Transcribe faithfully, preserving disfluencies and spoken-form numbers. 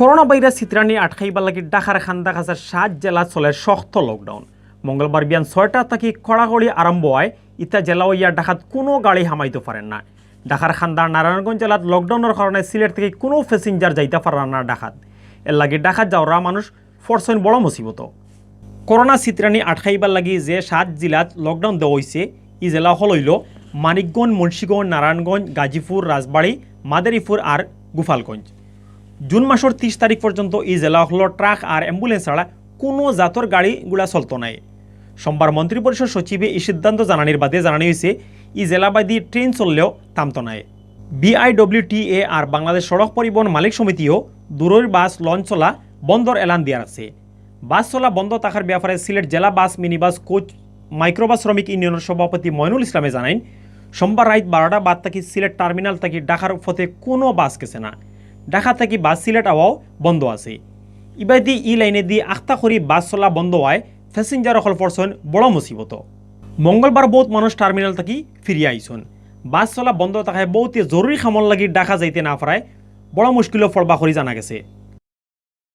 Corona virus ছিতরানি আটকাইবার লাগি ঢাকার কান্দাকাছার সাত জেলা চলে শক্ত লকডাউন। মঙ্গলবার বিয়ান ছয়টা থাকি কড়াকড়ি আরম্ভ অয়। ইতা জেলা অইয়া ঢাকাত কুনু গাড়ি হামাইতো পারের না। ঢাকার কান্দার নারায়ণগঞ্জ জেলাত লকডাউনর কারণে সিলেট থাকি কুনু প্যাসেঞ্জার যাইতা পাররা না ঢাকাত। এরলাগি ঢাকাত যাওরা মানুষ পড়ছইন বড় মুসিবতো। করোনা ছিতরানি আটকাইবার লাগি যে সাত জেলাত লকডাউন দেওয়া অইছে, ই জেলা অকল অইলো মানিকগঞ্জ, মুন্সিগঞ্জ, নারায়ণগঞ্জ, গাজীপুর, রাজবাড়ী, মাদারীপুর আর গোপালগঞ্জ। জুন মাসর তিরিশ তারিখ পর্যন্ত ই জেলা অকলো ট্রাক আর অ্যাম্বুলেন্স ছাড়া কুনু জাতর গাড়ি ঘোড়া চলতো নায়। সোমবার মন্ত্রিপরিষদ সচিবে ই সিদ্ধান্ত জানানির বাদে জানানি অইছে, ই জেলা বাদি ট্রেন চললেও থামতো নায়। বিআইডব্লিউটিএ আর বাংলাদেশ সড়ক পরিবহন মালিক সমিতিও দূরর বাস লঞ্চ চলা বন্ধর এলান দিয়া রাখছে। বাস চলা বন্ধ থাকার ব্যাপারে সিলেট জেলা বাস, মিনি বাস, কোচ, মাইক্রোবাস শ্রমিক ইউনিয়নর সভাপতি ময়নুল ইসলামে জানাইন, সোমবার রাইত বারোটা বাদ থাকি সিলেট টার্মিনাল থাকি ঢাকার পথে কুনু বাস গেছে না। ঢাকা থাকি বাস সিলেট আওয়াও বন্ধ আছে। ইবাদি ই লাইনেদি আখতা করি বাস চলা বন্ধ অওয়ায় প্যাসেঞ্জার অকল পড়ছইন বড় মুসিবতো। মঙ্গলবার বউত মানুষ টার্মিনাল থাকি ফিরিয়া আইছইন। বাস চলা বন্ধ থাকায় বউতে জরুরি কামর লাগি ঢাকা যাইতে না পারায় বড় মুশকিলো পড়বা করি জানা গেছে।